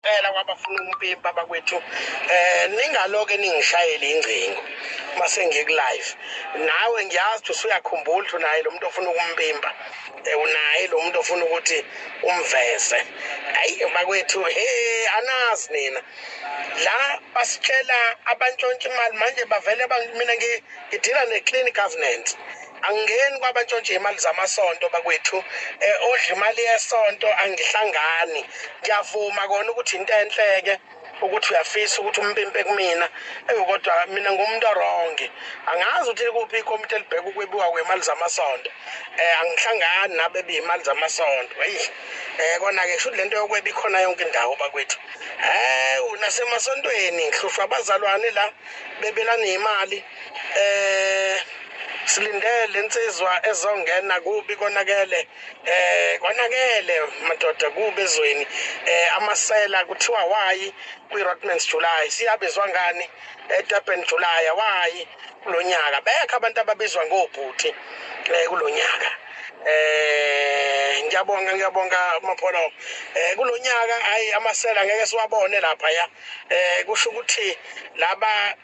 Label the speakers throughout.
Speaker 1: Cela kwabafuna ukumpimpa bakwethu, ningaloke ningishayele ingcingo mase ngiku live. Nawe ngiyazi ukuthi usuyakhumbula ukuthi unaye lo muntu ofuna ukumpimpa, unaye lo muntu ofuna ukuthi umveze. Hayi bakwethu, he, anazi nina la basitshela abantshontsha imali manje bavele. Mina ngidila ne-clean governance, angingeni kwabantshontsha imali zamasonto bakwethu. Odla imali yesonto angihlangani. Ngiyavuma kona ukuthi into enhleke ukuthi uyafisa ukuthi umpimpe kumina, kodwa mina ngumuntu o-wrong. Angazi ukuthi kuphi ikomiti elibheka ukwebiwa kwemali zamasonto. Angihlangani nabebi imali zamasonto. Eyi, kona-ke shuthi lento yokweba ikhona yonke indawo bakwethu. Nasemasontweni ngihlushwa abazalwane la bebelana imali. Silindele lensizwa ezongena. Kubi, konakele, konakele madoda, kubi ezweni. Amasela kuthiwa wayi kwi-Rottmans July, siyabizwa ngani eDurban July? Wayi kulonyaka bekho abantu ababizwa ngobhuti kulonyaka. Ngiyabonga, ngiyabonga Mapholo. Kulonyaka hayi, amasela ngeke siwabone lapha ya. Kusho ukuthi laba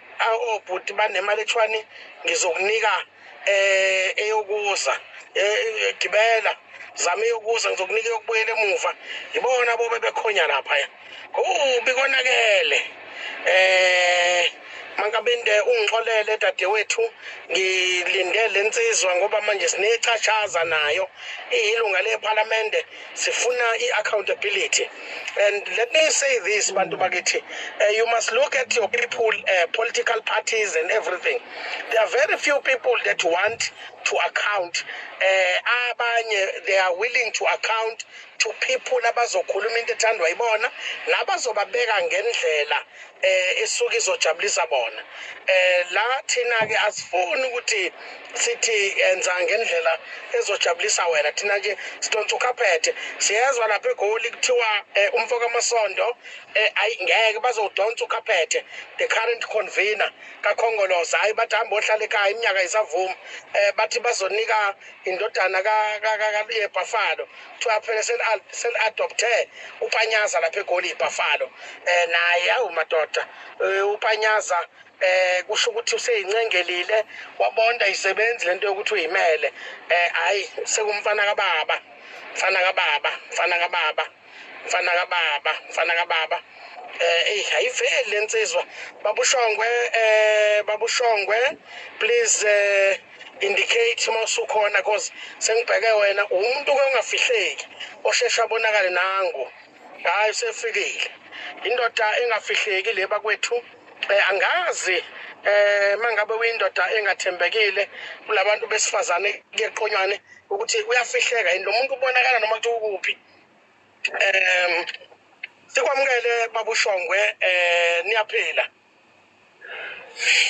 Speaker 1: obhuti banemali ethwani, ngizokunika eyokuza, gibela zama eyokuza, ngizokunika eyokubuyela emuva. Ibona bobe bekhonya lapha ya. Kubi, konakele. Mankabinde, ungixolele dadewethu, ngilinde lensizwa ngoba manje sinechashaza nayo, iyilunga lephalamende, sifuna i-accountability. And let me say this, bantu bakithi, you must look at your people, political parties and everything. There are very few people that want to account. Abanye they are willing to account to people abazokhuluma into ethandwa yibona nabazobabeka ngendlela esuke izojabulisa bona. La thina ke asifuni ukuthi sithi enza ngendlela ezojabulisa wena. Thina nje sidonsa ukhaphethe. Siyezwa lapha eGoli kuthiwa umfo kaMasondo, ayi ngeke, bazodonsa ukhaphethe, the current convener kaKhongolose. Hayi, bathi hamba ohlala ekhaya, iminyaka isavuma. Bathi bazonika indodana ka ka yeBuffalo. Kuthiwa phela sel adopte uPanyaza lapha eGoli, iBuffalo. Naye, awu madoda, uPanyaza kusho ukuthi useyincengelile, wabonda isebenzi lento yokuthi uyimele. Hayi, sekumfana kababa, mfana kababa, mfana kababa, mfana kababa, mfana kababa. Ey, ayiveli lensizwa. Babushongwe, babushongwe, please indicate mawusukhona, cause sengibheke wena, umuntu ke ongafihleki, oshesha abonakale. Nangu, hayi, usefikile indoda engafihleki le bakwethu. Angazi mangabe uyindoda engathembekile kulabantu besifazane kuyeqonywane ukuthi uyafihleka yini lo muntu, ubonakala noma kuthiwa ukuphi. Sikwamukele babushongwe, niyaphila?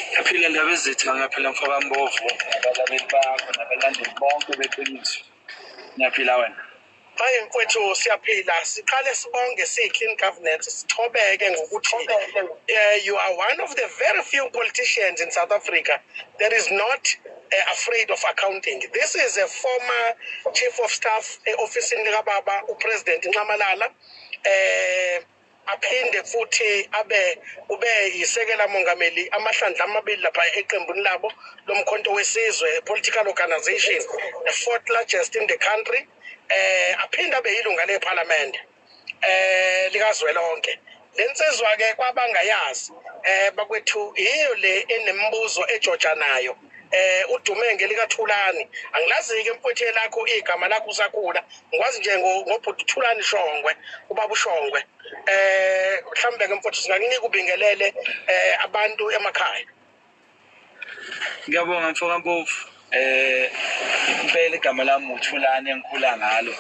Speaker 2: Ngiyaphila ndaba ezitha, ngiyaphila mfokaMbovu, nabalaleli bakho nabalandeli bonke beqiniso. Ngiyaphila, wena?
Speaker 1: Hayi mfowethu, siyaphila. Siqale sibonge siyi-clean governance, sithobeke ngokuthi you are one of the very few politicians in South Africa that is not afraid of accounting. This is a former chief of staff e-ofisini likababa uPresident Nxamalala, aphinde futhi abe ube yisekela mongameli amahlandla amabili lapha eqembuni labo loMkhonto weSizwe political organization, the fourth largest in the country. Aphinde abe yilunga leParliament likazwelonke. Lensizwa ke kwabangayazi, bakwethu, yiyo le enemibuzo ejojanayo. Udume ngelikaThulani. Angilazi ke mfowethu lakho igama lakho usakhula, ngikwazi nje ngobhuti Thulani Shongwe, ubaba uShongwe. Mhlambe ke mfowethu singakunika ubingelele abantu emakhaya.
Speaker 2: Ngiyabonga mfokaMbovu. Impela igama lami uThulani engikhula ngalo.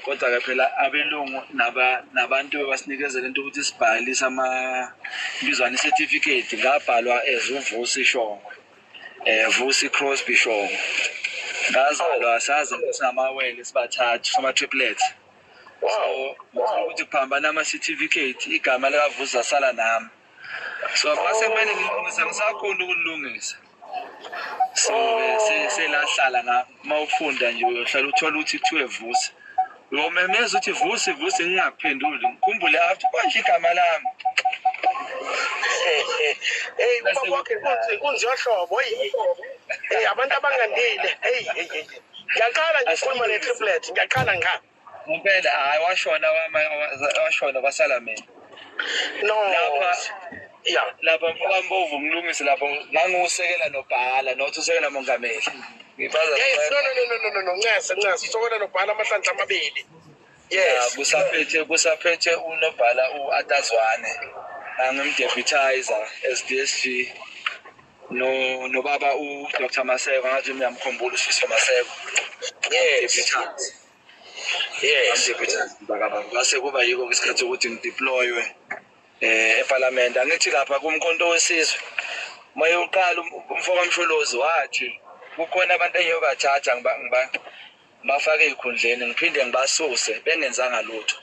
Speaker 2: Kodwa ke phela abelungu naba nabantu basinikeza lento ukuthi sibhalise ama ibizwana certificate, ngabhalwa as uVusi Shongwe. Vusi Crosby Shongwe. Ngazalwa, sazalwa singamawele sibathathu, sama triplets. So ukuthi kuphambana ama certificate, igama likaVusi asala nami. So mase kumele ngilungise, ngisakhona ukulungisa. So selahlala nga mawufunda nje uyohlala uthola ukuthi kuthiwe Vusi. Uyomemeza uthi Vusi, Vusi, ngingakuphenduli. Ngikhumbule after manje igama lami.
Speaker 1: Hey, ubaba wakhe inkunzi, inkunzi yohlobo. Hey hey, abantu abangandile. Hey hey hey, ngiyaqala nje ukukhuluma ne-triplet, ngiyaqala nga.
Speaker 2: Ngempela, hhayi, washona, washona, kwasala mina.
Speaker 1: No.
Speaker 2: Lapha lapha, mfokaMbovu, ngilungise lapho, ngangiwusekela nobhala, not usekela mongameli. Ngibaza.
Speaker 1: Yes, no, no, no, no, no, no, no, ncese, ncese, usokela nobhala amahlandla amabili. Yes.
Speaker 2: Kusaphethe unobhala u-Arthur Zwane, angimdeputizer as DSG, no nobaba uDr Maseko, ngathi uyamkhumbula, uSifiso Maseko.
Speaker 1: Yes. Yes.
Speaker 2: Deputize baba, kwase kuba yiko isikhathi sokuthi ngideploywe eParliament. Angithi lapha kuMkhonto weSizwe, mayoqala umfoka Msholozi wathi kukhona abantu engiyobathatha ngiba ngibafake ey'khundleni, ngiphinde ngibasuse bengenzanga lutho,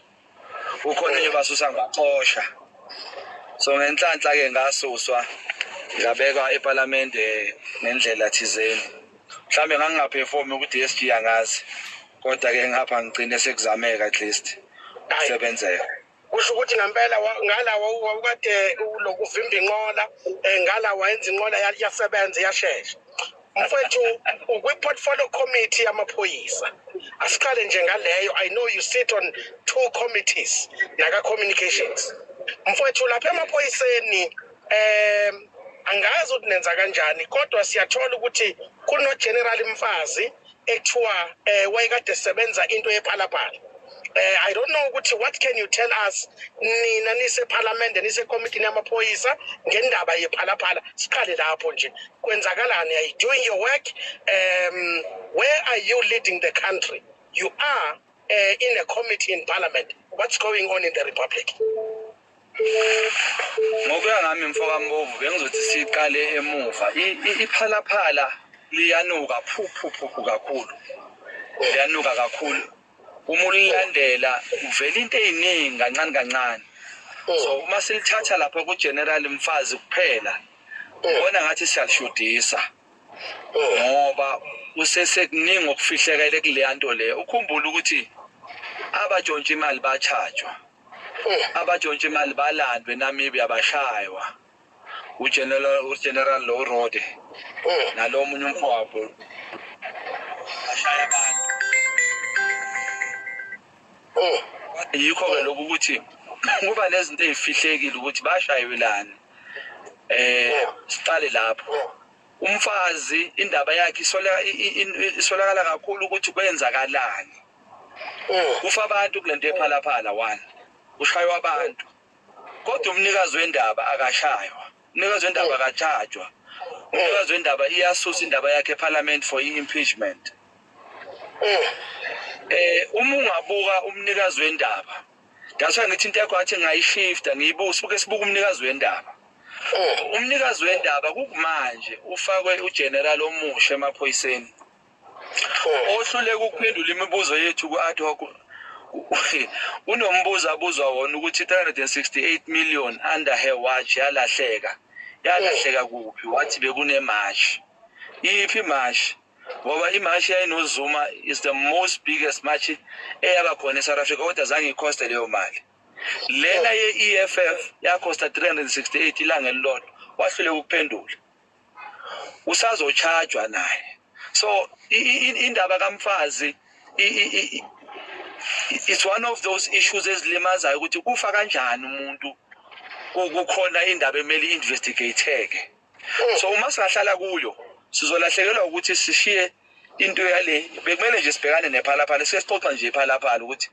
Speaker 2: kukhona engiyobasusa ngibaxosha. So ngenhlanhla-ke ngasuswa, ngabekwa ePhalamende ngendlela thizeni. Mhlawumbe ngangingaperformi ku-DSG, angazi, kodwa-ke ngapha ngigcine sekuzameka, at least kusebenzeka.
Speaker 1: Kusho ukuthi ngempela ngala wawukade lokuvimba inqola, ngala wayenza inqola yasebenza, yashesha. Mfowethu, ukwi-portfolio committee yamaphoyisa. Asiqale nje ngaleyo. I know you sit on two committees, naka-communications. Mfowethu, lapha emaphoyiseni, angazi ukuthi nenza kanjani, kodwa siyathola ukuthi kuno-General Mfazi ekuthiwa wayekade sebenza into yePhalaphala. I don't know ukuthi what can you tell us nina nisephalamende, nisekomitini yamaphoyisa, ngendaba yePhalaphala. Siqale lapho nje, kwenzakalani? Are you doing your work? Where are you leading the country? You are in a committee in parliament. What's going on in the republic?
Speaker 2: Ngokuya ngami, mfokaMbovu, bengizothi siqale emuva. IPhalaphala liyanuka phu phu phu phu kakhulu, liyanuka kakhulu. Uma ulilandela uvela into ey'ningi kancane kancane. So uma silithatha lapha ku-General Mfazi kuphela, ubona ngathi siyalishodisa, ngoba usesekuningi okufihlekele kuleya nto leyo. Ukhumbule ukuthi abatshontsha imali bachajwa, abatshontsha imali balandwe eNamibia, bashaywa, uGeneral lo Rode nalo omunye umfowabo, bashaya abantu. Yikho-ke lokhu ukuthi kuba nezinto ey'fihlekile ukuthi bashayelani. Siqale lapho, umfazi, indaba yakhe isolakala kakhulu ukuthi kwenzakalani. Kufa abantu kule nto yePhalaphala one, kushaywa abantu, kodwa umnikazi wendaba akashaywa, umnikazi wendaba akatshajwa, umnikazi wendaba iyasusa indaba yakhe eParliament for i-impeachment. Uma ungabuka umnikazi wendaba, that's why ngithi into yakho athi ngayishifta, ngiyibuka, sibuke, sibuka umnikazi wendaba. Umnikazi wendaba kukumanje ufakwe ugeneral omusha emaphoyiseni ohluleka ukuphendula imibuzo yethu ku-ad hoc. Unombuzo abuzwa wona ukuthi 368 million under her watch yalahleka, yalahleka kuphi? Wathi bekune-march. Iyiphi imarch? Ngoba imarch yayinoZuma is the most biggest march eyaba khona e-South Africa, kodwa zange ikhoste leyo mali. Lena ye-EFF yakhosta 368 ilanga elilodwa. Wahluleka ukuphendula, usazochajwa naye. So indaba kamfazi it's one of those issues ezilimazayo ukuthi kufa kanjani umuntu, kukhona indaba emele i-investigateke. So uma singahlala kuyo sizolahlekelwa ukuthi sishiye into yale. Bekumele nje sibhekane nePhalaphala, sike sixoxa nje iPhalaphala ukuthi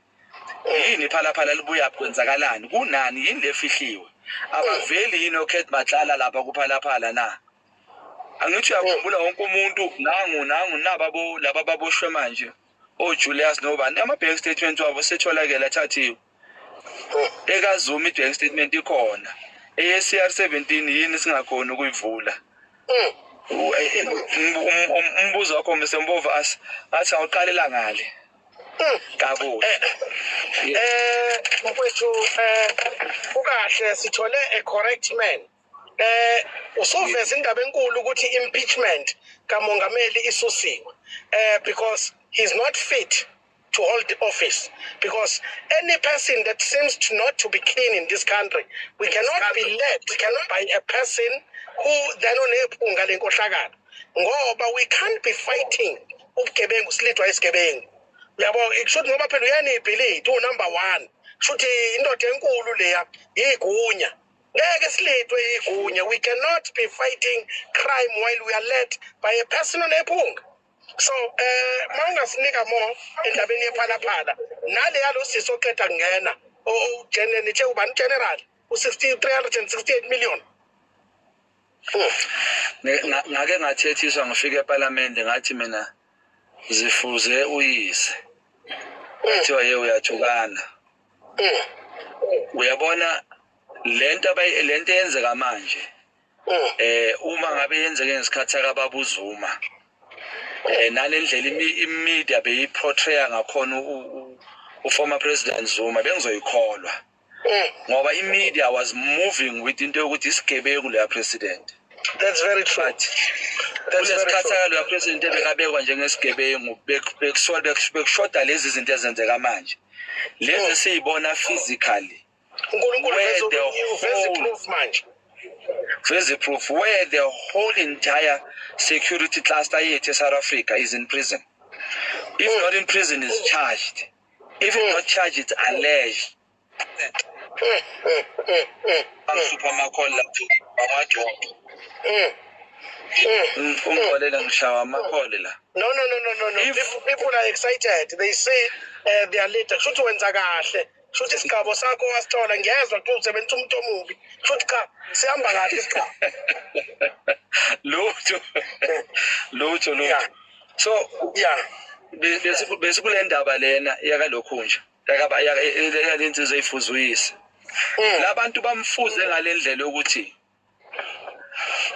Speaker 2: yini iPhalaphala, libuyaphi, kwenzakalani, kunani, yini lefihliwe, abaveli yini oCat Matlala lapha kuPhalaphala na? Angithi uyakhumbula wonke umuntu, nangu nangu naba laba baboshwe manje, oJulius nobani, ama-bank statement wabo setholakele, athathiwe. EkaZuma i-bank statement ikhona, eye-CR 17 yini singakhoni ukuyivula? Umbuzo wakho, Mr Mbovu, athi awuqalela ngale kakuhle.
Speaker 1: Mfowethu, kukahle sithole a correct man. Usuveza indaba enkulu ukuthi impeachment kamongameli isusiwe because he's not fit. to hold the office, because any person that seems to not to be clean in this country, we cannot be led by a person who then onephunga lenkohlakalo, ngoba we can't be fighting ubugebengu silidwa isigebengu. Uyabo, kushuthi ngoba phela uyanibhilidi uwunumber 1, kushuthi indoda enkulu leya igunya, ngeke silidwe igunya. We cannot be fighting crime while we are led by a person onephunga. So mawungasinika more endabeni yePhalaphala nale yalo sisi oqeda kungena nithe ubani general u-368 million.
Speaker 2: Ngake ngathethiswa ngifika eParliament, ngathi mina zifuze uyise, kuthiwa ye uyathukana. Uyabona lento lento eyenzeka manje, uma ngabe yenzeke ngesikhathi sakababa uZuma, nalendlela i-media beyiportray ngakhona u-former President Zuma, bengizoyikholwa ngoba i-media was moving with into yokuthi isigebengu leya president.
Speaker 1: That's very true.
Speaker 2: But kulesikhathi sakaloya president ebekabekwa njengesigebengu, bekushoda lezi zinto ezenzeka manje, lezi siyibona physically.
Speaker 1: uNkulunkulu uveze proof manje.
Speaker 2: Veze proof where the whole entire security cluster yethu eSouth Africa is in prison. If not in prison, is charged. If not charged, it's alleged. Super Makola, ungixolele ngishawa amakhole la.
Speaker 1: No. People are excited. They say they are leader. Kushuthi wenza kahle. Kushuthi isigqabo sakho wasithola, ngiyezwa kuthi usebenzisa umuntu omubi. Kushuthi cha, sihamba kahle isigqabo.
Speaker 2: Lutho. Lutho. So besikule ndaba lena yakalokhu nje. Yakaba yalensizwe eyifuzuyise. Labantu bamfuze ngalendlela yokuthi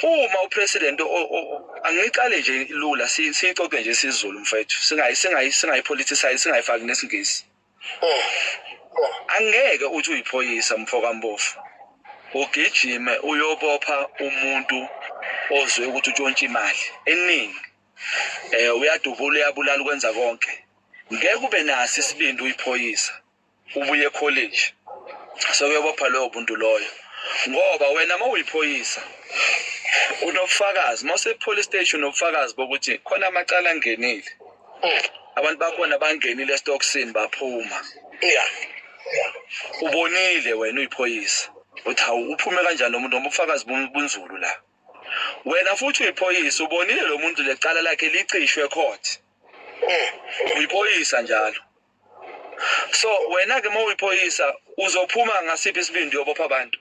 Speaker 2: uma upresident angiqale nje lula siyixoxe nje isiZulu mfethu, singayipoliticize, singayifaki nesingisi. Angeke uthi uyiphoyisa mfokambofu ugijime uyobopha umuntu ozwe ukuthi utshontsha imali eningi, uyadubula, uyabulala, ukwenza konke. Ngeke ube naso isibindi uyiphoyisa ubuye college sokuyobopha loyo muntu loyo, ngoba wena uma uyiphoyisa unobufakazi, uma use-police station unobufakazi bokuthi khona amacala angenile, abantu bakhona bangenile esitokisini baphuma. Ubonile wena uyiphoyisa uthi hawu, uphume kanjani lo muntu ngoba ubufakazi bunzulu la. Wena futhi uyiphoyisa ubonile lo muntu lecala lakhe licishwe court, uyiphoyisa njalo. So wena ke uma uyiphoyisa uzophuma ngasiphi isibindi uyobopha abantu?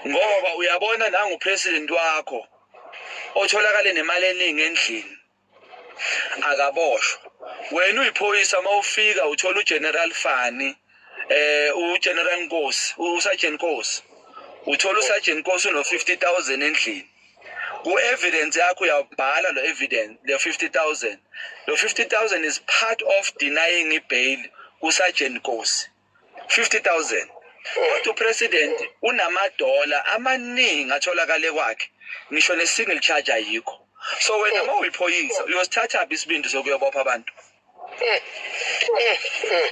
Speaker 2: Ngoba uyabona nangu president wakho otholakale nemali eningi endlini akaboshwa. Wena uyiphoyisa mawufika uthola uGeneral Fani, uGeneral Nkosi, uSergeant Nkosi, uthola uSergeant Nkosi uno 50,000 endlini. Ku evidence yakho uyabhala lo evidence le 50,000. Lo 50,000 is part of denying bail kuSergeant Nkosi. 50,000. Kodwa upresident unamadola amaningi atholakale kwakhe, ngisho ne single charge ayikho. So wena uma uyiphoyisa uyosithatha phi isibindi sokuyobopha abantu?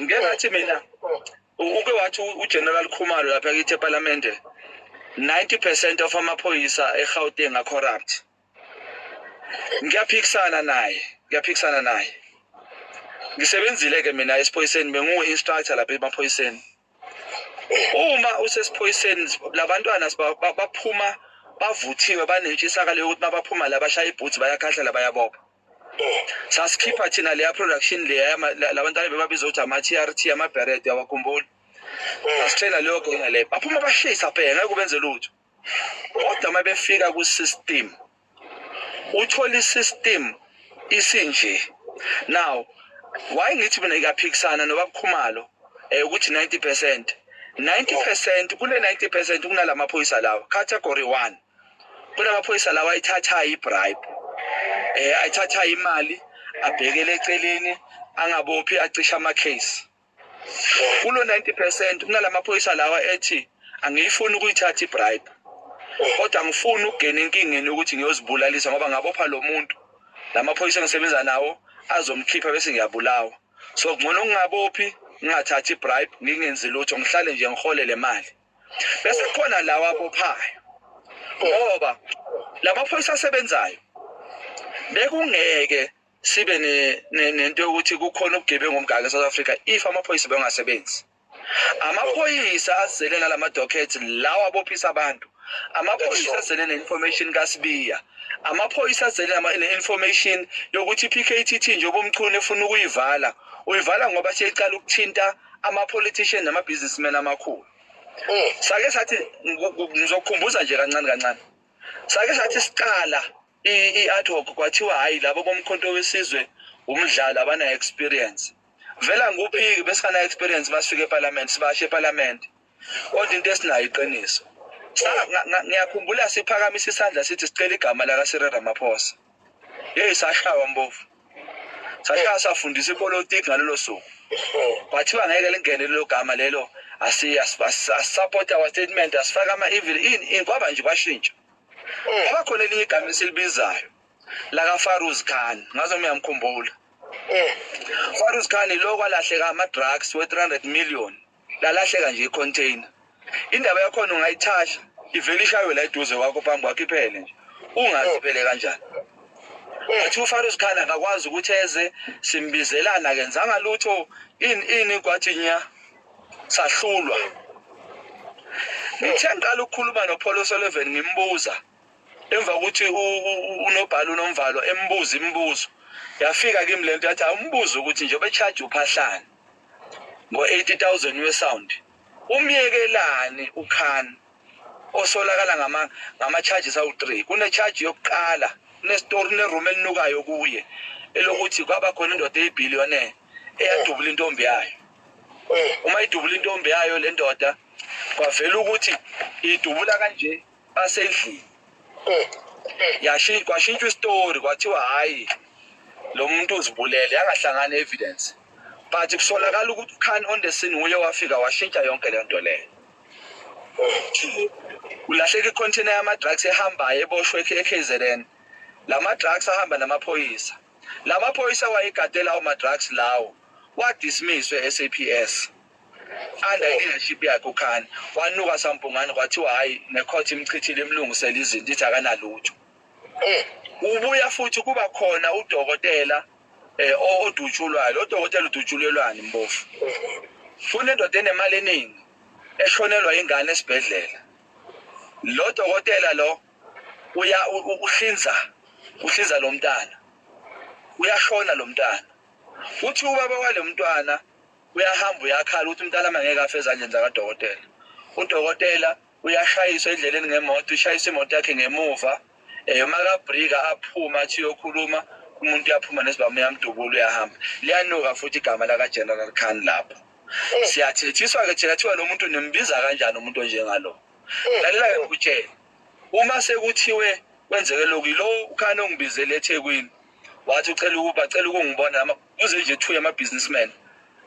Speaker 2: Ngeke ngathi mina uke wathi uGeneral Khumalo lapha kithi eParliament 90% of amaphoyisa eGauteng are corrupt. Ngiyaphikisana naye. Ngisebenzile ke mina esiphoyiseni, bengu instructor lapha emaphoyiseni. Uma usesiphoyiseni labantwana baphuma bavuthiwe, banentshisakalo yokuthi mabaphuma la bashaya iboots, bayakhahlela, bayabopha. Sasikhipha thina leya production leya labantwana bebabiza ukuthi ama-TRT, ama-beret, uyawakhumbula? Sasithena leyo gena leyo, baphuma bashisa bheka, ngeke ubenze lutho. Kodwa uma befika ku-system, uthola i-system isinje. Now why ngithi mina ngiyaphikisana nobabukhumalo ukuthi 90%, 90% kule 90% kunalamaphoyisa lawa category 1, kunamaphoyisa lawa ayithatha ibribe, ayithatha imali abhekele eceleni, angabophi, acisha ama case. Kulo 90% kunalamaphoyisa lawa ethi angiyifuni ukuyithatha ibribe, kodwa ngifuna ukungena enkingeni ukuthi ngiyozibulalisa ngoba ngabopha lo muntu, lamaphoyisa engisebenza nawo azomkhipha bese ngiyabulawa. So ngcono ngingabophi, ngingathathi bribe, ngingenzi lutho, ngihlale nje ngihole le mali. Bese khona lawa abophayo, ngoba lamaphoyisa asebenzayo bekungeke sibe nento yokuthi kukhona ubugebengu omgaka eSouth Africa if amaphoyisa bengasebenzi. Amaphoyisa azele nalama dockets lawa abophisa abantu, amaphoyisa azele ne-information kaSibiya, amaphoyisa azele ne-information yokuthi i-PKTT njengoba uMchunu efuna ukuyivala, uyivala ngoba seyiqala ukuthinta ama-politician nama-businessmen amakhulu. Sake sathi, ngizokukhumbuza nje kancane kancane, sake sathi siqala i-ad hoc, kwathiwa hhayi labo bomkhonto wesizwe umdlalo abana-experience. Vela nguphiki besingana-experience masifika ephalamende, sibashe ephalamende, kodwa into esinayo iqiniso. Ngiyakhumbula siphakamisa isandla sithi sicela igama laka-Cyril Ramaphosa. Yeyi, sashawa mbovu, sashaya safundisa ipolitiki ngalolo suku. Kwathiwa ngeke lingene lelo gama lelo, asi-support our statement, asifake ama-evil in kwaba nje kwashintsha. Kwaba khona elinye igama esilibizayo laka-Farouz Khan, ngaze uyamkhumbula Farouz Khan, lo kwalahleka ama-drugs we-300 million, lalahleka nje i-container. Indaba yakhona ungayithasha ivele ishaywe la eduze kwakho phambi kwakho iphele nje, ungazi iphele kanjani. Athi uFarouz Khan akakwazi ukuthi eze, simbizelana akenzanga lutho, ini ini, kwathi nya sahlulwa. Ngithe ngiqala ukukhuluma noPaul O'Sullivan, ngimbuza emva kokuthi unobhala unomvalo embuza imibuzo, yafika kimi lento yathi awumbuze ukuthi njengoba e-charge uPhahlane ngo-80,000 we-sound, umyekelani uKhan osolakala ngama-charges awu-3. Kune-charge yokuqala, kunestori, kune-room elinukayo kuye elokuthi kwaba khona indoda eyi-billionaire eyadubula intombi yayo. Uma idubula intombi yayo le ndoda, kwavela ukuthi idubula kanje basendlini. Kwashintshwa isitori, kwathiwa hhayi, lo muntu uzibulele, yangahlangana evidence, but kusolakala ukuthi uKhan on the scene uye wafika washintsha yonke le nto leyo. Kulahleka i-container yama-drugs ehambayo eboshwe e-KZN. Lama drugs ahamba namaphoyisa, lamaphoyisa wayegade lawo ma-drugs lawo wadismisswe e-SAPS under leadership yakhe uKhan. Wanuka sampungane, kwathiwa hhayi, necourt imchithile, imlungisele izinto, ithi akanalutho. Ubuya futhi kuba khona udokotela odutshulwayo. Lo dokotela udutshulelwani mbofu? Kunendoda enemali eningi eshonelwa ingane esibhedlela. Lo dokotela lo uya uhlinza lo mntana, uyashona lo mntana. Uthi ubaba wale mntwana uyahamba uyakhala ukuthi umntana angeke afe ezandleni zakadokotela. Udokotela uyashayiswa endleleni ngemoto, ishayisa imoto yakhe ngemuva. Makabrika aphuma athi uyokhuluma, umuntu uyaphuma nesibhamu uyamdubula, uyahamba. Liyanuka futhi igama laka-General Khan lapho. Siyathethiswa-ke thina, kuthiwa lo muntu nimbiza kanjani umuntu onjengalo? Lalela-ke ngikutshele, uma sekuthiwe kwenzeke lokhu, yilo uKhan ongibizele eThekwini, wathi ucela ukuba acela ukungibona, kuze nje two yama-businessmen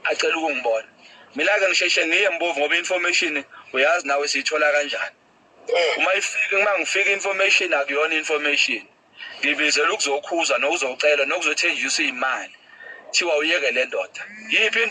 Speaker 2: acela ukungibona. Mina-ke ngisheshe ngiye mbovu, ngoba i-information uyazi nawe siyithola kanjani. Uma ifika, uma ngifika, information akuyona information, ngibizela ukuzokhuza nokuzocela nokuzothenjiswa iy'mali, thiwa uyeke le ndoda. Yiphi?